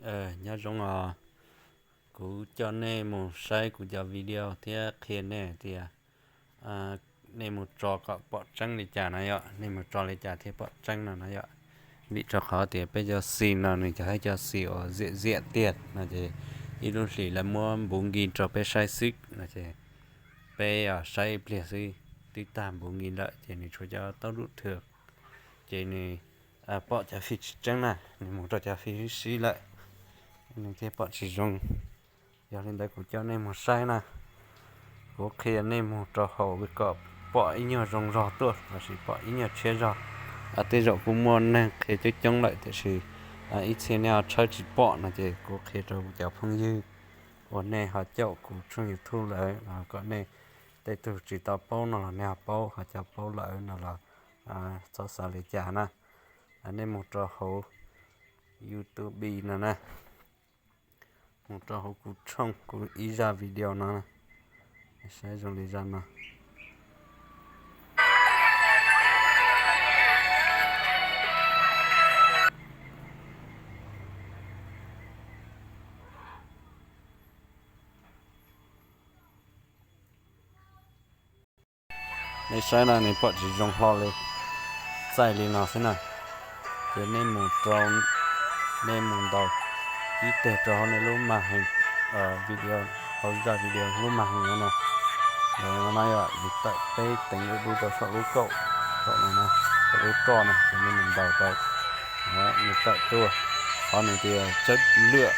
Nyob zoo os, kuv coj nej mus saib kuv cov video thiab qhia nej tias nej mus tso kom pom tseeb li cas na yom, nej mus tso li cas thiaj pom tseeb no na yom. Vim rau qhov tias peb cov xis no nws cov hais cov xis uas ziam ziam tiag no ces ib lub hlis lawv muab npuv nki rau peb saib xwb no ces peb saib ib pliag xwb twb tag npuv nki lawm ces nws tshuav cov taub duj thwm ces nws pom cov fij tsis tseeb na, nws mus rau cov fij sib sib lawm, nws thiaj pom tsis zoo. Yog li ntawd kuv coj nej mus saib na, kuv qhia nej mus rau hauv kom pom ib nyuag zoo zog tuaj lossis pom ib nyuag tshiab zog. Tej zaum kuj muaj neeg qhia coob coob lawm tiam sis ib txhia nej ho tshawb tsis pom no ces kuv qhia rau kuv cov phooj ywg uas nej ho caum kuv tshooj YouTube lawm los kom nej tej tug tsis tau paub no los nej ho paub, ho cov paub lawm no los txhob xav li cas na. Nej mus rau hauv YouTube no na, mus rau hauv kuv tshooj kuv ib zaj video no, saib zoo li zaj no. Nej saib na, nws pom tsis zoo hlo li, txaij li no xwb na. Ces nej mus rau, nej mus ntaus ib teg rau hauv nej lub màn hình, video, hauv zaj video lub màn hình no, no yog nws tawm peb teev ub dub rau saum lub kaum, kaum no na, saum lub roj na, ces nej mus ntaus rau, nws tawm tuaj, qhov nws tias chớp lượn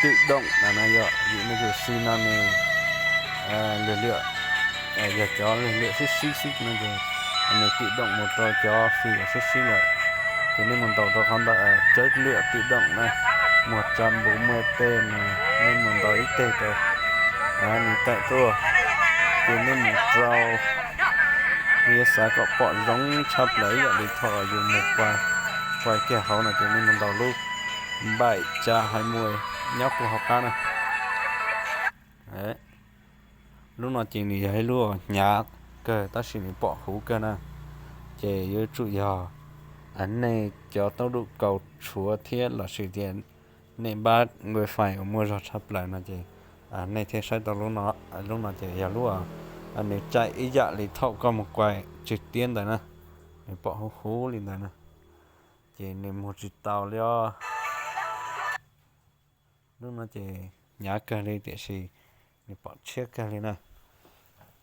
tự động no na yog vim nej tus xis no nws lwm lwm, yog cov lwm lwm sib sib xwb no ces nws tự động mus rau cov fij uas sib sib lawm. Ces nej mus ntaus rau qhov ntawd chớp lượn tự động na, muag tsa npuv muag tej no, nej mus ntaus ib teg rau, nws tawm tuaj. Ces nej mus rau, nej yuav xav kom pom zoo tshaj plaws ib yam li thaum yus mus quay kiag hauv no ces nej mus ntaus lub bảy trăm hai mươi nyob puag hauv qab na. Lub no ces nws yog ib lub hnyav kawg tab sis nws pom huv kawg na. Ces yuav tsum yog nej cov taub duj kaus tshuav thiab lossis tias nej npab wifi uas muaj zog tshaj plaws no ces nej thiaj saib tau lub no. Lub no ces yog lub nws tsaim ib yam li thaum koj mus quay trực tiếp ntawd na, nws pom huv huv li ntawd na, ces nws muag tsis tau li os. Lub no ces hnyav kawg li tiam sis nws pom tshiab kawg li na.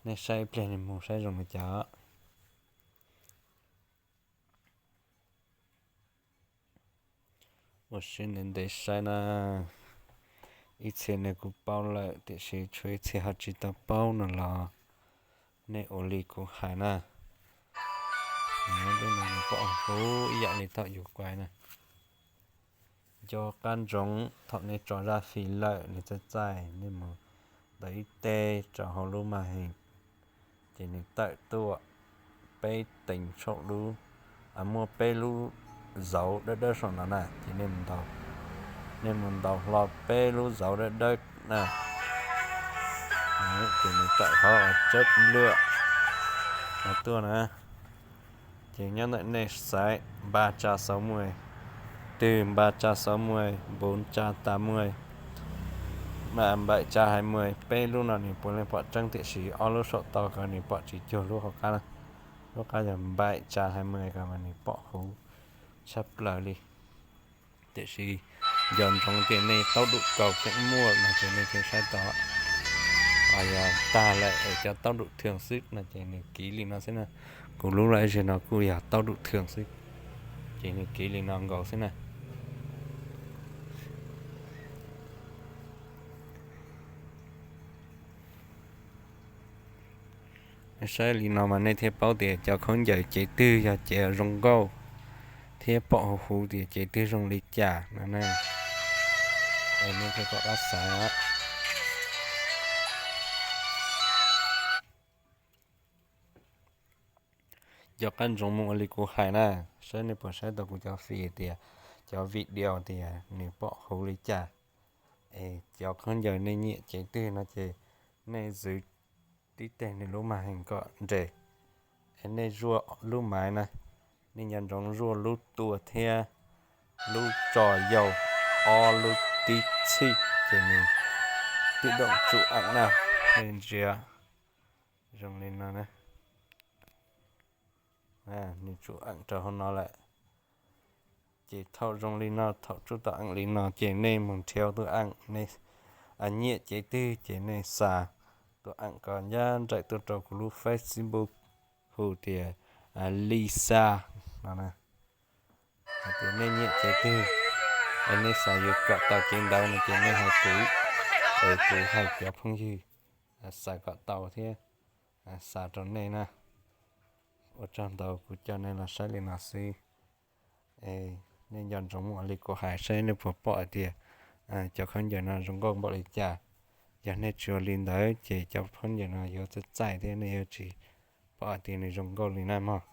Nej saib ib pliag nws mus saib zoo li cas. Ua siab ntev ntev saib na. Ib txhia nws kuj paub lawm tiam sis tshuav ib txhia ho tsis tau paub no los nej ua li kuv hais na. Lub no nws pom huv ib yam li thaum yus quay na. Nco qab ntsoov thaum nej tso zaj fij lawm nws txaij txaij, nej mus ntaus ib teg rau hauv lub màn hình, ces nws tawm tuaj peb teev saum lub, muaj peb lub zauv dawb dawb saum no na, ces nej mus ntaus hlo peb lub zauv dawb dawb na, ces nws tawm qhov chớp lượn no tuaj na. Ces nyob ntawm nej xaiv ba tsa xauv muaj, twg ba tsa xauv muaj, npuv tsa tas muaj, npaim tsa hais muaj, peb lub no nws puav leej pom tseeb tiam sis ob lub saum tau ko nws pom tsis cuag lub hauv qab na. Lub qab yog npaim tsa hais muaj ko mas nws pom huv tshaj plaws li. Tiam sis nco ntsoov tias nej taub duj kaus tseem muaj no ces nej thiaj saib tau. Ho yog tag lawm es cov taub duj thwm xwb no ces nws kiv li no xwb na. Kuv lub lawm zig no kuj yog taub duj thwm xwb, ces nws kiv li no nkaus xwb na. Saib li no mas nej thiaj paub tias cov khaub ncaws cev twg yog cev zoo nkauj, thiab pom huv huv tias cev twg zoo li cas no na. Nej thiaj pom qab xaiv. Nco qab ntsoov mus ua li kuv hais na, saib nej puas saib tau kuv cov fij tias, cov video tias nws pom huv li cas. Es cov khaub ncaws nej nyiam cev twg no ces nej zwv tib teg nws lub màn hình kom nres, es nej zuaj lub maiv na, nej nco ntsoov zuaj lub tua thiab lub tso yau, ob lub tib txhij ces nws tib doom tsum eem na. Nej ntsia zoo li no na, nws tsum eem rau hauv no lawm. Ces thaum zoo li no, thaum tsum tau eem li no ces nej mus nrhiav tus eem, nej nyiam cev twg ces nej xa tus eem ko ncaj nraim tuaj rau kuv lub Facebook hu tias Lisa no. Hais tias nej nyiam cev twg, es nej xav yuav kom tau cev ntawd no ces nej hais kuv, es kuv hais cov phooj ywg xav kom tau thiab xa rau nej na. Ua tsaug ntau, kuv coj nej los saib li no xwb. Nej nco ntsoov mus ua li kuv hais saib nej puas pom hais tias cov khaub ncaws no zoo nkauj npaum li cas. Yog nej tsis ua li ntawd ces cov khaub ncaws no yuav txaij txaij thiab nej yuav tsis pom hais tias nws zoo nkauj li na mog.